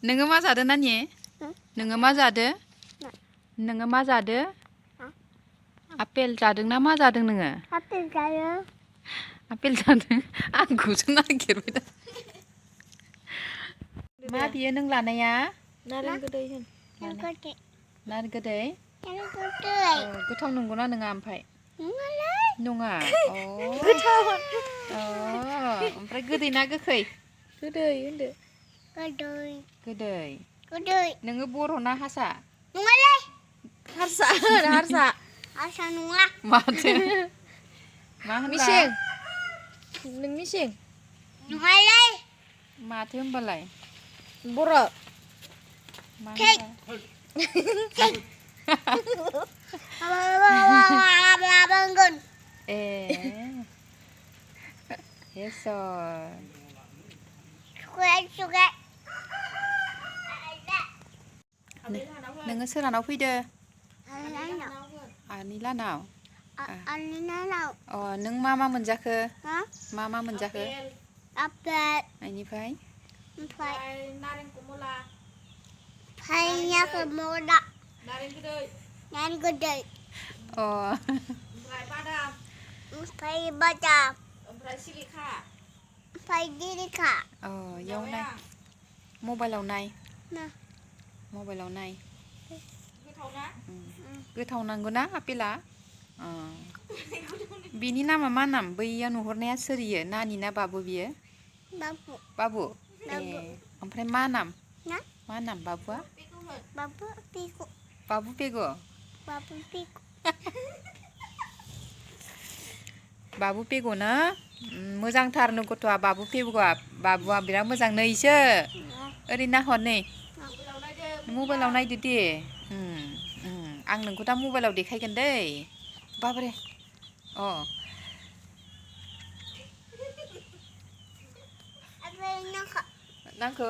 नोङो मा जादो नानि? नोङो मा जादो? नोङो मा जादो? आपेल जादों ना मा जादों नोङो? आपेल जायो। आपेल जादों? आंखौसो नागिरबाय दा। मा बियो नों लानाया? नारें गोदै होन। नारें गोदै? गोथाव नंगौना नङा ओमफ्राय? नङा? गोथाव। ओमफ्राय गोदै ना गोखै? गोदै होनदो। गोदै। गोदै। नोङो बर' ना हारसा? नङालै। हारसा होन हारसा। हारसा नङा। माथो? मा होनबा? मिसिं। नों मिसिं? नङालै। माथो होनबालाय? बर'। मा होनबा? ए इसर। नोङो सोरहानाव फैदो? आनै लाहानाव? अ नों मा मा मोनजाखो? मा मा मोनजाखो? आपेल। बेनिफ्राय? नारें कमला। नारें गोदै। नारें गोदै। अ। ओमफ्राय बादाम। ओमफ्राय बादाम। ओमफ्राय सिलिखा। ओमफ्राय सिलिखा। अ इयाव नाय। मबाइलाव नाय। मबाइलाव नाय। गोथाव ना? गोथाव नांगौना आपेला? अ। बिनि नामा मा नाम? बैयाव नुहरनाया सोर इयो? नानि ना बाबु बियो? बाबु। बाबु? ए ओमफ्राय मा नाम? ना? मा नाम बाबुआ? बाबु पेगु। बाबु पेगु? बाबु पेगु। बाबु पेगु ना? मोजांथारनो गथ'आ बाबु पेगुआ। बाबुआ बिराद मोजां नै इसो। ओरै नाहर नै। मबाइलाव नायदो दे। आं नोंखौ दा मबाइलाव देखायगोन दै। बाब्रे अ। नांखो?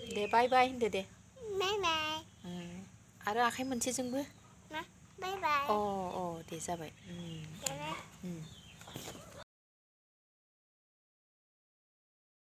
दे बाय बाय होनदो दे। बाय बाय। आरो आखाइ मोनसेजोंबो। बाय बाय। अ दे जाबाय।